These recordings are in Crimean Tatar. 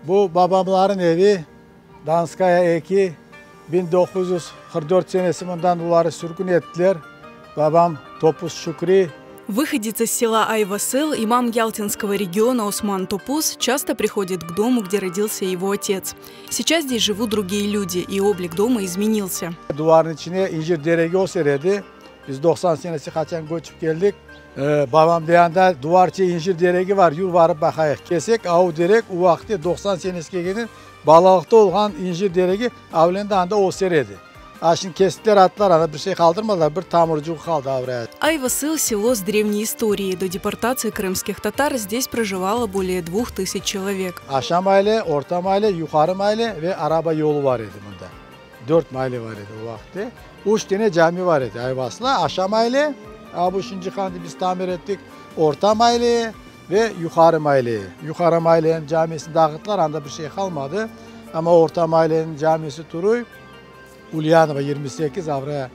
Bu babamların evi, Donskaya 2, 1944 senesi mından oları sürgün ettiler. Babam Topuz Şükri. Выходец из села Айвасыл, имам Ялтинского региона Осман Топуз часто приходит к дому, где родился его отец. Сейчас здесь живут другие люди, и облик дома изменился. Duvarın içine incir teregi öser edi. Biz 90 senesi qaçan köçip keldik. Babam degende duvarça incir teregi bar, yür barıp baqayıq. Kelsek, av terek o vaqıtte 90 senesi kelgende balalıqta olğan incir teregi avlende anda öser edi. A şimdi kestiler attılar, anda bir şey qaldırmadılar, bir tamırçıq qaldı avraya. Айвасыл – село с древней историей. До депортации крымских татар здесь проживало более 2000 человек. Aşağı maale, orta maale, yuqarı maale ve araba yolu bar edi mında. Dört maale bar edi o vaqıtte. Üç tane cami bar edi Ayvasılda. Aşağı maale, a bu şimdi handı biz tamir ettik. Orta maale ve yuqarı maale. Yuqarı maaleniñ camisini dağıttılar, anda bir şey qalmadı. Amma orta maaleniñ camisi turuy. Ulyanova 28 avraya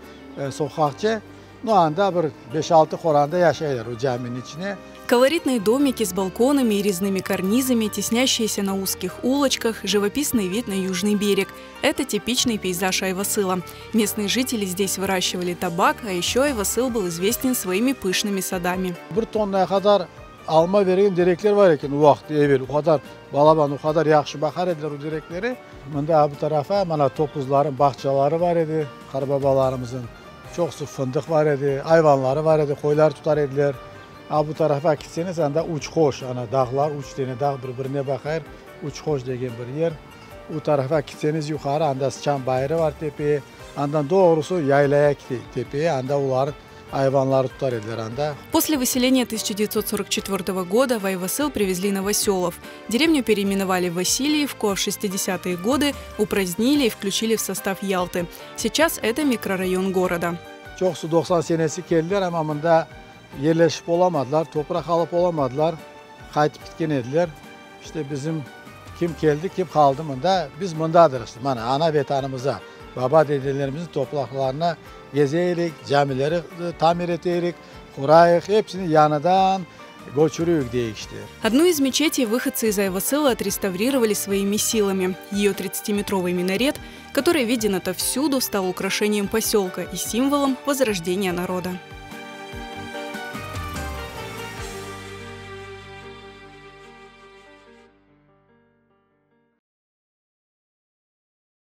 soqaqça. Ну, anda bir 5-6 qoranta yaşaylar o caminiñ içine. Колоритные домики с балконами и резными карнизами, теснящиеся на узких улочках, живописный вид на южный берег. Это типичный пейзаж Айвасыла. Местные жители здесь выращивали табак, а еще Айвасыл был известен своими пышными садами. Bir tonna qadar alma bergen terekler bar eken o vaqıt evel. O qadar balaban, o qadar yahşı baqar ediler o terekleri. Mında bu tarafa mana topuzların bağçaları bar edi, qartbabalarımıznıñ. Çoqusı fındıq bar edi, ayvanları bar edi, qoylar tutar ediler. A bu tarafa ketseñiz, anda Uçqoş, ana dağlar, üç tane dağ bir-birine baqar, Uçqoş degen bir yer. O tarafa ketseñiz yuqarı, anda Sıçan bayırı bar tepeye. Andan doğrusı yaylaya tepeye, anda olar ayvanları tutar ediler anda. После выселения 1944 года в Айвасыл привезли новоселов. Деревню переименовали в Васильевку, а в 60-е годы упразднили и включили в состав Ялты. Сейчас это микрорайон города. Çoqusı 90 senesi keldiler, amma mında yerleşip olamadılar, topraq alıp olamadılar, qaytıp ketken ediler. İşte bizim kim keldi, kim qaldı mında, biz mındadır işte. Mana ana vetanımıza, baba dedelerimizin topraqlarına gezeyik, camileri tamir eteyik, qurayıq, hepsini yañıdan köçüreyik deyik işte. Одну из мечетей выходцы из Айвасыла отреставрировали своими силами. Ее 30-метровый минарет, который виден отовсюду, стал украшением поселка и символом возрождения народа.